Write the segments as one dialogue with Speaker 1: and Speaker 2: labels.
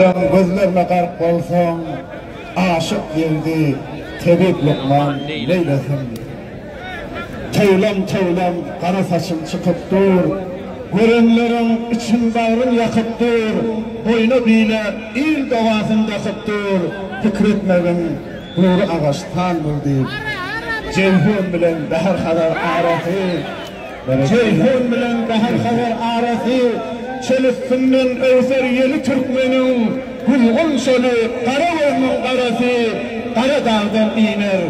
Speaker 1: Gözleriň gözlerme gark bolsaň, Aşyk ýigdi tebip lukman neýlesin. Towlam-towlam gara saçyň çykyp dur, Görenleriň için-bagryn ýakyp dur, Boýna bile il dogasyn dakyp dur, Pikir etmegin gury agaç tandyr diýip. Jeýhun bilen Bäher-Hazar arasy. Jeýhun bilen Bahar-Hazar arasy, Çöl üstünden öwser ýeli türkmeniň, Gülgün çöli, gara gözüniň garasy, Gara dagdan iner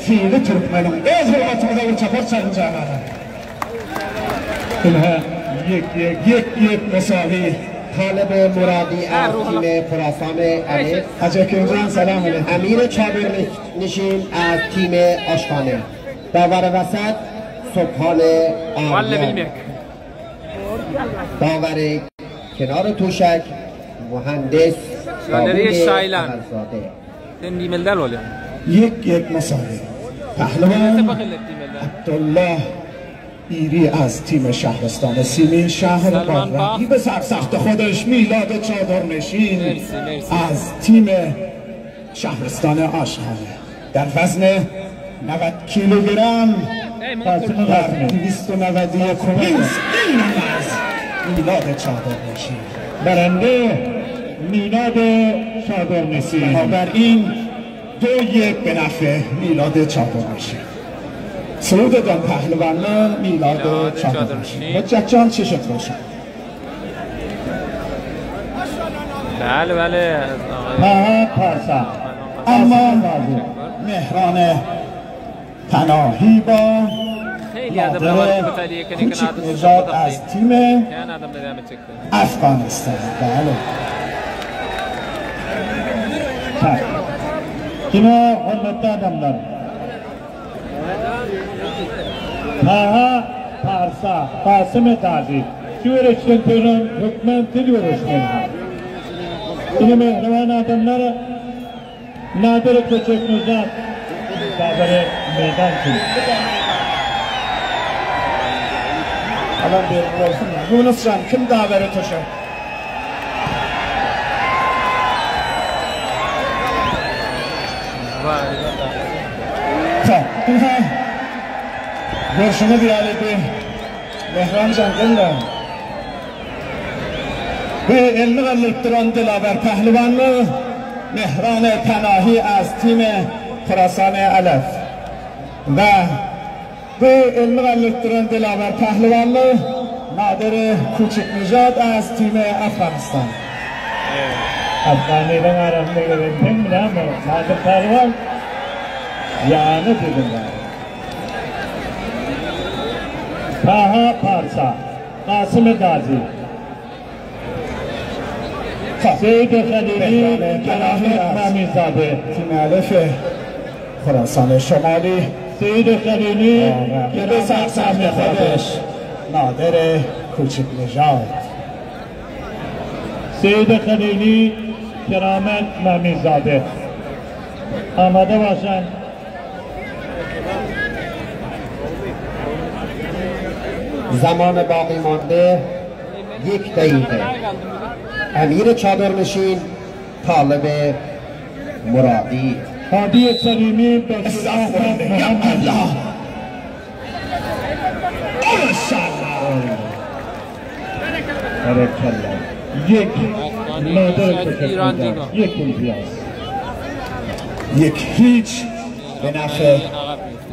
Speaker 1: sili türkmeniň. Öz hurmatyňyza bir çapar çalyň janana.
Speaker 2: Ynha, ýek-ýek.
Speaker 1: Ýek-ýek musawy.
Speaker 3: Talyp Murady az time Horasan Alef.
Speaker 1: Hajy Ekinjan salam aleýkum.
Speaker 3: Emir çadyrnişin az time Aşhane. Dawar wasat Subhan
Speaker 4: Walla
Speaker 3: Arýan.
Speaker 4: bilmek.
Speaker 3: Dawar kenar toşak Muhandis
Speaker 4: Galeriýa
Speaker 3: Dawud
Speaker 4: Şaýlan.
Speaker 3: Agalzade.
Speaker 4: Sen diýmeli däl bolýa.
Speaker 1: Ýek ýek musawy. Pahlywan Abdullah Iri az time şahristany Simin şahr ba
Speaker 4: Salman Bak.
Speaker 1: raqib sarsaht hodeş Milad çadorneşin
Speaker 4: Mersi, mersi.
Speaker 1: az time şahristany Aşhane der wezn 90 kilogram در 291 اینم از میلاد چادرنشین
Speaker 2: Barande Milad Çadırnişin.
Speaker 1: بنابراین 2-1 به نفع میلاد چادرنشین سرود دان پهلوانان میلاد
Speaker 4: میلاد
Speaker 1: چادرنشین
Speaker 4: چادرنشین.
Speaker 1: حجت جان چشت روشن
Speaker 4: بله بله از آقای
Speaker 2: Taha Parsa.
Speaker 1: اما مهران پناهی با
Speaker 4: خیلی adamlar
Speaker 1: نادر
Speaker 4: var ki bu
Speaker 1: کوچیک
Speaker 4: kanadın
Speaker 1: نژاد از تیم
Speaker 4: Kän adamlar devam edecekti.
Speaker 1: افغانستان بله
Speaker 2: Kime hormatly adamlar. Taha Parsa, Kasım Tazi. Güreşten tören hükmen til güreşmen. Yine mehriban adamlar Nadir Köçek Nuzat Dabere meydan kim.
Speaker 1: الان bir olsun. Yunus can kim daveri toşa?
Speaker 4: Vay
Speaker 1: Tamam. Görüşümü diýaly Mehran can gel Ve elini galdyryp duran Dilaver Pehlivanly Mehran Penahi az tim Khorasan Alef ve bu elini galdyryp duran Dilaver Pehlivanly Nadir Küçük Nijad az tim Afganistan.
Speaker 2: Afgani'den arasında gelen kim bilen mi? Nadir Pehlivan Yani dedim ben. Taha Parsa, Kasım Gazi, Seyid Halili,
Speaker 1: Penahi
Speaker 2: Keramet
Speaker 1: az
Speaker 2: Mamizade,
Speaker 1: تیم الف خراسان شمالی
Speaker 2: Seyid Halili,
Speaker 1: رقیب
Speaker 2: Keramet
Speaker 1: سرسخت
Speaker 2: Mamizade.
Speaker 1: خودش نادر کوچک نژاد
Speaker 2: Seyid Halili, Keramet Mamizade. Amade başan.
Speaker 3: زمان باقی مانده یک دقیقه امیر چادرنشین طالب مرادی
Speaker 2: Hadi Selimi, Bekir
Speaker 1: استغفر
Speaker 2: Ahmet
Speaker 1: الله یا
Speaker 2: Muhammed.
Speaker 1: الله ماشاءالله.
Speaker 2: Berekallah. Yek,
Speaker 4: Afgani
Speaker 2: Nadir
Speaker 4: şayet
Speaker 2: Köçek
Speaker 4: İran
Speaker 2: Nuzat.
Speaker 4: Digo.
Speaker 2: Yek imtiyaz.
Speaker 1: یک هیچ به نفع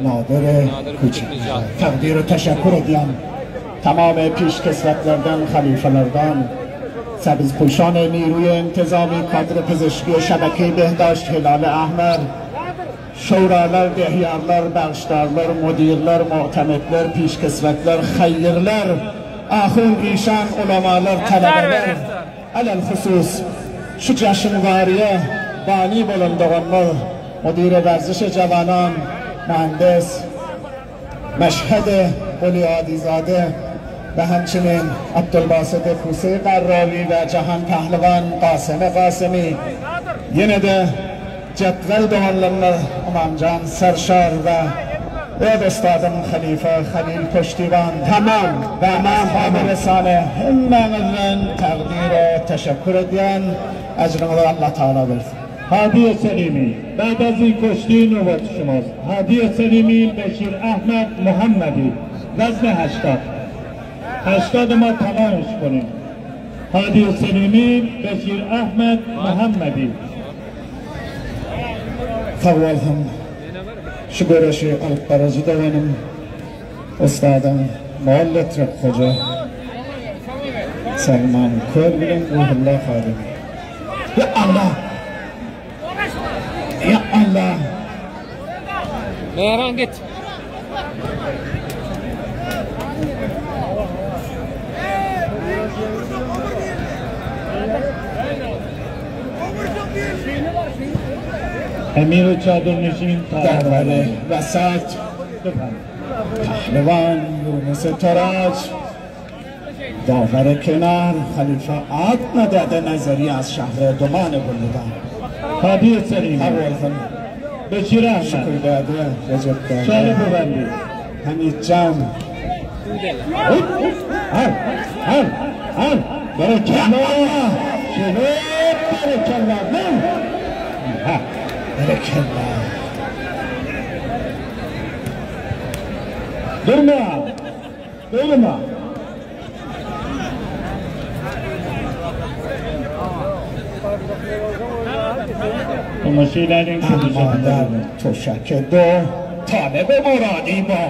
Speaker 1: نادر
Speaker 4: نادر
Speaker 1: کوچک
Speaker 4: کوچک نژاد.
Speaker 1: تقدیر و تشکر ediyorum تمام پیشکسوتlardan خلیفه‌lardan سبزپوشان نیروی انتظامی کادر پزشکی شبکه بهداشت هلال احمر şuralar, dehyarlar, bağışdarlar, mudirler, mu'temedler, پیشکسوتlar, xayrlar, ahun, işan, ulamalar, talebeler, alel husus şu جشنواره بانی بلندگانlar, مدیر ورزش جوانان، مهندس مشهد بلیادیزاده و همچنین عبدالباسط کوسه قراوی و جهان پهلوان قاسم قاسمی yine de cetvel doganlarına امامجان سرشار و Öz ustadym Halife Halil Puştiban
Speaker 3: Tamam.
Speaker 1: ve ashaby risale hemmäňizden takdir teşekkür edýän. Ejriňizi Allah Tagala bersin.
Speaker 2: Hadi Selimi بعد از این کشتی نوبت شماست هادی سلیمی بشیر احمد محمدی وزن 80 80 ما تمامش کنیم هادی سلیمی بشیر احمد محمدی
Speaker 1: Sag bolsun. Şu göreşi alyp baryjy doganym, ustadym Molla Etrek hoja Salman Köl bilen Ruhulla Hadymy. Ya Allah! Ya Allah!
Speaker 4: Mehran git.
Speaker 2: Emir Çadırnişin
Speaker 1: Dawary Wasat Pahlewan Yunus Toraç داور کنار خلیفه عدن داده نظری از شهر دومان بلدان
Speaker 2: Hadi Selimi
Speaker 1: اول
Speaker 2: Beşir Ahmet
Speaker 1: شکر داده رجب
Speaker 2: Şöyle
Speaker 1: داده
Speaker 2: ببندی
Speaker 1: حمید جان
Speaker 2: Al al al Berekallah Şöyle berekallah Ha
Speaker 1: Berekallah
Speaker 2: Durma Durma Tomaşilerin
Speaker 1: اما در تشک دو طالب مرادی با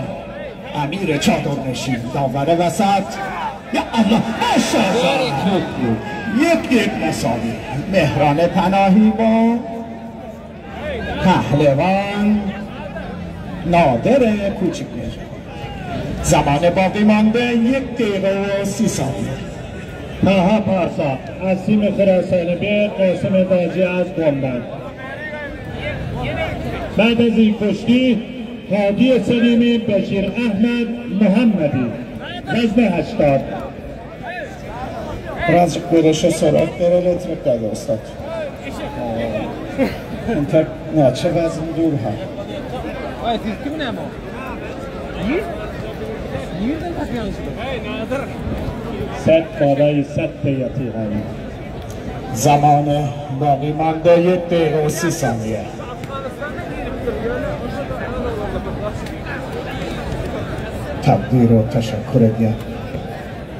Speaker 1: امیر چادر نشین داور وسط یا الله ماشاءالله یک یک مساوی مهران پناهی با پهلوان نادر کوچک نژاد زمان باقی مانده یک دقیقه و سی ثانیه
Speaker 2: Taha Parsa, Asim Khurasani به قاسم داجی از گنبد بعد از این کشتی هادی سلیمی بشیر احمد محمدی وزن 80
Speaker 1: Birazcık göreşe sorak verelim etmek dedi ustad. Entek näçe wezn dur ha.
Speaker 4: Vay siz kimin ama? Nereden takıyorsunuz? Hey Nadir.
Speaker 2: صد بالای صد پیاتی هایی
Speaker 1: زمان باقی مانده یک دقیقه و سی ثانیه. تقدیر و تشکر edýän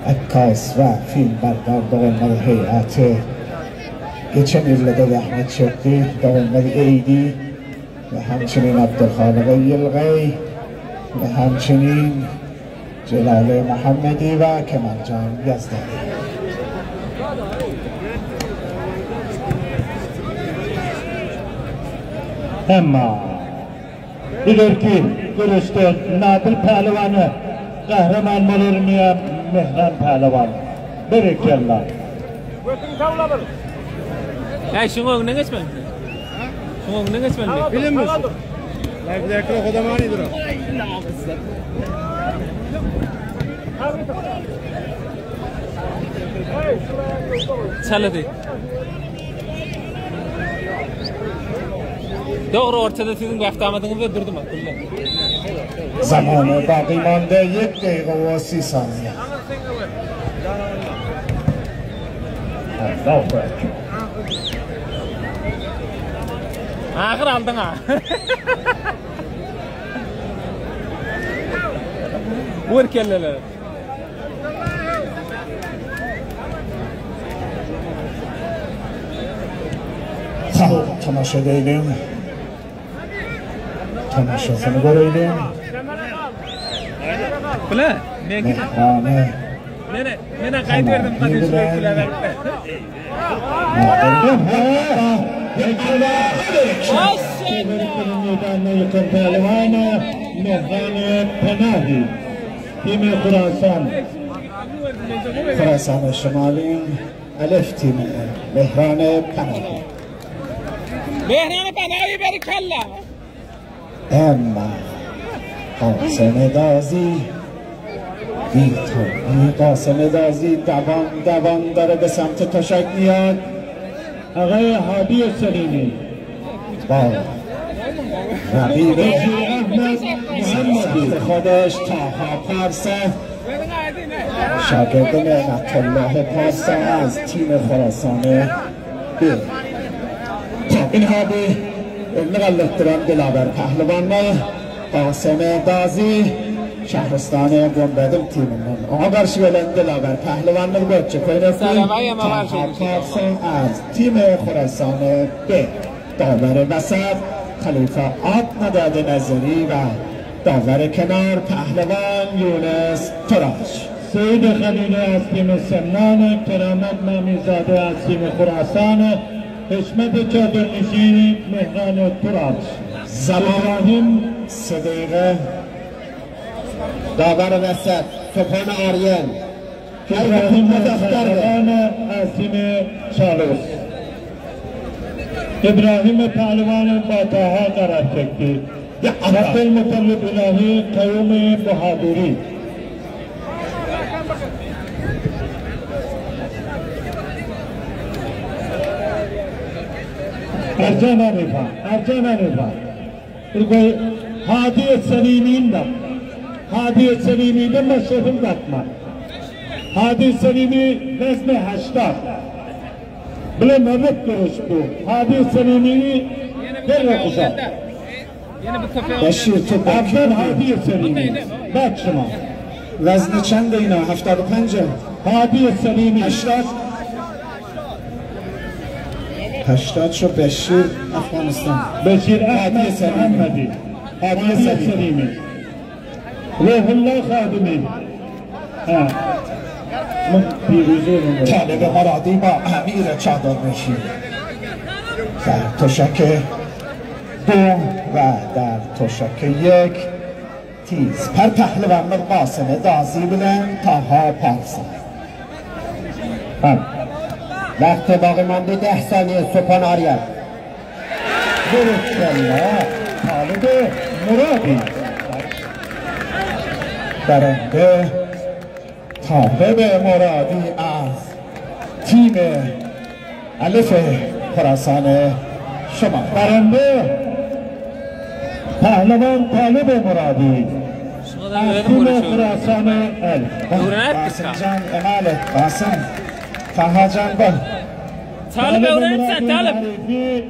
Speaker 1: عکاس و فیلم بردار doganlar heyeti geçen yılda zahmet çekti doganlar Eydi ve همچنین عبدالخالق یلغی و همچنین جلال محمدی و کمال جان یزدانی
Speaker 2: Emma ileriki görüşte Nadir Pehlivanı kahraman olur mu ya Mehran Pehlivan? Berekallah.
Speaker 4: Hey şunun önüne geçmeli mi? Şunun önüne geçmeli mi?
Speaker 3: Bilinmiyorsun.
Speaker 4: Çalady. Doğru ortada sizin vaqtamadyňyz ve durdum akıllı.
Speaker 1: زمان باقی مانده یک دقیقه و سی ثانیه
Speaker 2: Allahu Ekber.
Speaker 4: Ahir aldın ha. Vur kelleleri.
Speaker 1: Sağ tamaşa edelim. Tamaşasını görelim.
Speaker 4: Bile. Ne
Speaker 1: Mehranı
Speaker 4: Nene, nene kayıt verdim kadın şuraya kule verdim.
Speaker 2: Meydanına yıkın pehlivanı Mehran Penahi. Timi Khurasan.
Speaker 1: خراسان شمالی الف تیم مهران پناهی
Speaker 4: Mehran'ı Penahi beri kella.
Speaker 1: اما قاسم دازی بیتابی قاسم دازی دوان دوان داره به سمت تشک میاد
Speaker 2: آقای هادی سلیمی
Speaker 1: با رقیب
Speaker 2: بشیر احمد محمدی
Speaker 1: سخت خودش طاها پارسا شاگرد نعمت الله پارسا از تیم خراسان B. Ynha bu elini galdyryp duran Dilawer pälwanlar Kasym Gazy Şähristany Gombeziň timinden. Oňa garşy gelen Dilawer pälwanlar Gökje köýnekli Taha Parsa az timi Horasany B. Dawary Wasat Halyfa Atnadady Nazary we Dawary Kenar Pälwan Ýunus Toraş.
Speaker 2: Seýidi Halili az timi Semnan, Keramet Mamizade az timi Horasan, Hişmet Çadyrnişini Mehran Turaç.
Speaker 1: Zaman Sedeýge.
Speaker 3: Dawary Wasat Subhan Arýan.
Speaker 2: İbrahim Pehlivan az timi Çalus. İbrahim Pehlivan با Taha قرار çekti. Abdülmuttalip İlahi Kayyum Bahaduri. Ercan Arifa, Ercan Arifa. Bir Hadiye Selimi'nin Hadiye Selimi'den meşrefim katma. Hadi Selimi vezne haştar. Bile mevlüt görüş bu. Hadi Selimi'yi der okuşa.
Speaker 1: Beşir
Speaker 2: Abdel Hadiye Selimi. Bak şuna.
Speaker 1: Vezni çend اینا 75
Speaker 2: Hadiye Selimi.
Speaker 1: 80 80 شو بشیر افغانستان
Speaker 2: Beşir
Speaker 1: Hadiye
Speaker 2: Ahmet
Speaker 1: Selimi.
Speaker 2: Muhammedi.
Speaker 1: Hadiye
Speaker 2: Hadiye
Speaker 1: Selimi.
Speaker 2: Selimi. Ruhullah Hadimi. Ha. پیروزی رو
Speaker 1: طالب مرادی با امیر چادرنشین در تشک دو و در تشک یک تیز پر پهلوان قاسم دازی بلند تاها پارسا
Speaker 2: Ha.
Speaker 3: وقت باقی مانده 10 ثانیه سبحان آریان.
Speaker 2: Berekella Talib Muradi.
Speaker 1: برنده طالب مرادی از تیم الف خراسان شما
Speaker 2: Barındı Pehlivan Talib Muradi.
Speaker 4: Şuna da verelim
Speaker 2: Timi
Speaker 4: uğraşıyorum.
Speaker 2: Khurasanı El.
Speaker 4: Öğrener
Speaker 1: قاسم
Speaker 4: misin?
Speaker 1: جان اماله قاسم طه جان با
Speaker 4: Talip öğrenirsen Talip.
Speaker 2: Arifi,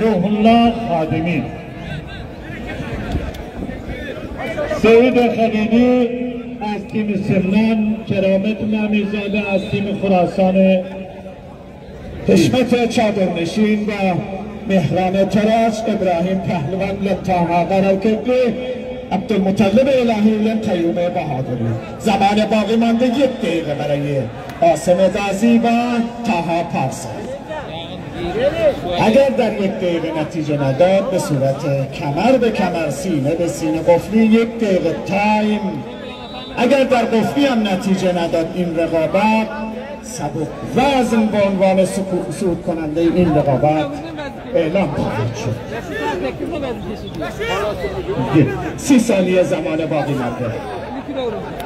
Speaker 2: Ruhullah Hadimi. Seyyid Halili از تیم سمنان کرامت نمیزاده از تیم خراسان
Speaker 1: حشمت چادرنشین و مهران تراش ابراهیم پهلوان لطاها قرارکردی عبدالمطلب الهی لن قیوم بهادری زمان باقی مانده یک دقیقه برای قاسم دازی و طاها پارسا اگر در یک دقیقه نتیجه نداد به صورت کمر به کمر سینه به سینه قفلی یک دقیقه تایم اگر در قفلی هم نتیجه نداد این رقابت سبک وزن به عنوان سکو- صعود کننده این رقابت اعلام خواهد شد سی ثانیه زمان باقی مانده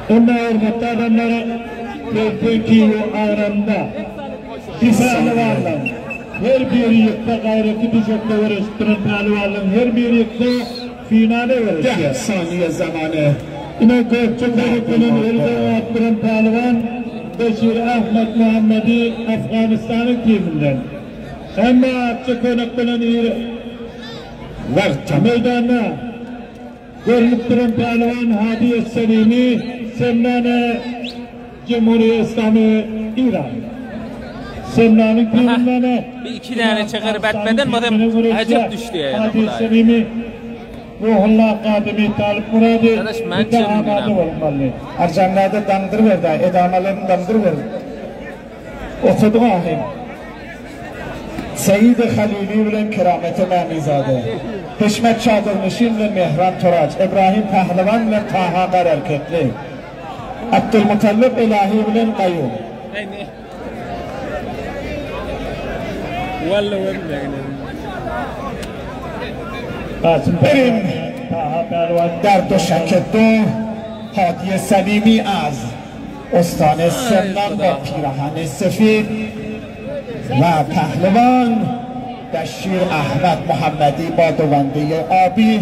Speaker 2: Onlar hürmetli adamlara Tevfiki aramda pehlivanlar her bir yıkta gayreti düşekte veriştiren pehlivanların her bir yıkta finale
Speaker 1: ده
Speaker 2: verişiyor.
Speaker 1: ثانیه زمان
Speaker 2: Yine Gökçe Kayıklı'nın elde attıran pehlivan Beşir Ahmet Muhammedi Afganistan'ın timinden. Hem Akçı Konaklı'nın
Speaker 1: وقت تمام
Speaker 2: meydana görülüp duran pehlivan Hadi Selimi Semnane Cumhuriyet İslamı İran. Semnan'ın timinden
Speaker 4: Bir iki tane çakır batmadan madem acep düştü yani
Speaker 2: Hadi
Speaker 4: buraya.
Speaker 2: Selimi Ruhullah Kadimi Talip Muradi
Speaker 4: Arkadaş, ben
Speaker 2: bir de
Speaker 4: çevirdim
Speaker 2: amadı
Speaker 4: abi.
Speaker 2: olmalı.
Speaker 1: Ercanlarda damdır verdi, edamelerini damdır verdi. Okudu ahim. Seyid Halili bilen Keramet Memizaде. Hişmet Çadırnişin bilen Mehran Turaç, İbrahim Pehlivan bilen Taha Qararketli. Abdülmutallib İlahi bilen Qayyum.
Speaker 4: Aynen. Vallahi öyle.
Speaker 2: Kasım
Speaker 1: Benim.
Speaker 2: Taha Pehlivan
Speaker 1: در دوشک دو هادی سلیمی از استان سمنان با پیراهن سفید و پهلوان بشیر احمد محمدی با دوونده آبی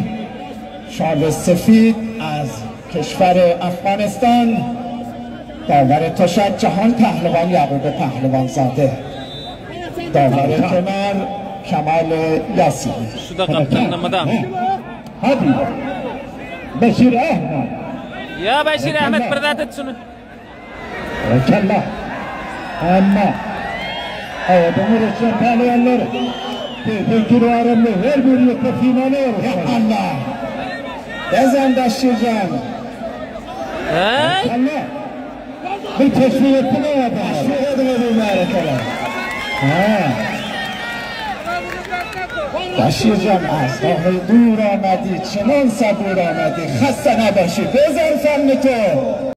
Speaker 1: شال سفید از کشور افغانستان داور تشک جهان پهلوان یعقوب پهلوان زاده. داور کنار کمال یاسیری.
Speaker 4: Şu-da gapdalynda mydam.
Speaker 2: Hadi. Beşir Ahmet.
Speaker 4: Ýa Beşir Ahmet bir zat et şuny.
Speaker 2: Berekella. Amma. Awadan göreşýän pälwanlar. Tekir aramly her bir ýeke finale
Speaker 1: Ya
Speaker 2: yarışar.
Speaker 1: Allah. Bezen Daşşıcan.
Speaker 4: Heý!
Speaker 2: Allah. Bir teşvik etdi mi adamlar?
Speaker 1: Şöyle bir mübarekeler.
Speaker 2: Ha.
Speaker 1: Daşşıcan از راه دور آمدی چنان صبور آمدی خسته نباشی بزن فن تو.